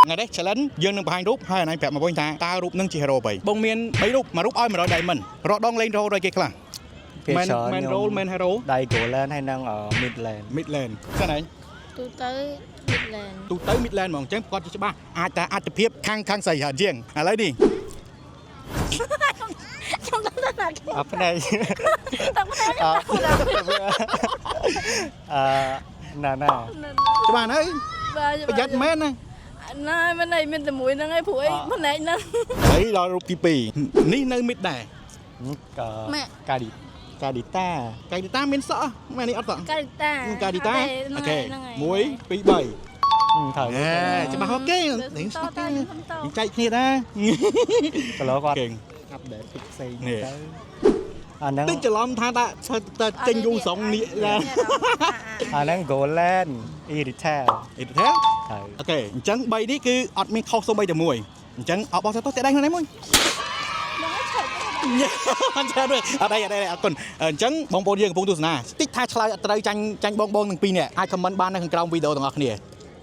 ថ្ងៃនេះ challenge យើងនឹងបង្ហាញរូបហើយអនឡាញប្រាប់មកវិញថាតើរូបនឹងជា hero អ្វីបងមាន3រូបមួយរូបឲ្យ100 diamond រកដងលេង role រយគេខ្លះ មែន ភាគច្រើន មែន role មែន hero ដៃ gold lane ហើយនិង mid lane mid lane សិនឯង ទូទៅ mid lane ទូទៅ mid lane ហ្មងអញ្ចឹងគាត់ជាច្បាស់អាចតែអត្ថភាពខាងខាងស្រីច្រើនជាងឥឡូវនេះ ខ្ញុំដឹងថាណាគេ អត់ភ្នែក តែភ្នែក អត់អឺណាណា ច្បាស់ហើយ បាទ ប្រយ័ត្នមែនណា ណាមិនអីមានតែមួយហ្នឹងឯងព្រោះអីភ្នែកហ្នឹង ហើយដល់រូបទី2នេះនៅ mid ដែរ ម៉ាក់ កាឌីកាឌីតា កាឌីតាមានសក់មែននេះអត់សក់ ការីតា កាឌីតា okay 1 2 3 ត្រូវ អេច្បាស់ okay នេះ តតខ្ញុំត ចែកគ្នាដែរ គីឡូគាត់ គេ update ពីផ្សេង នេះ ទៅអាហ្នឹង តិចច្រឡំថាតាថាចេញយូរស្រងនេះឡា អាហ្នឹង gold lane Irithel អ៊ីទេ ត្រូវ okay អញ្ចឹង3នេះគឺអត់មានខុសសូម្បីតែមួយអញ្ចឹងអបអរសាទរតែដៃខ្លួនឯងមួយអត់ច្រើនទេអត់អីអត់អីអរគុណអញ្ចឹងបងប្អូនយើងកំពុងទស្សនាតិចថាឆ្លើយអត់ត្រូវចាញ់ចាញ់បងបងទាំងពីរនាក់អាច comment បាននៅខាងក្រោមវីដេអូទាំងអស់គ្នា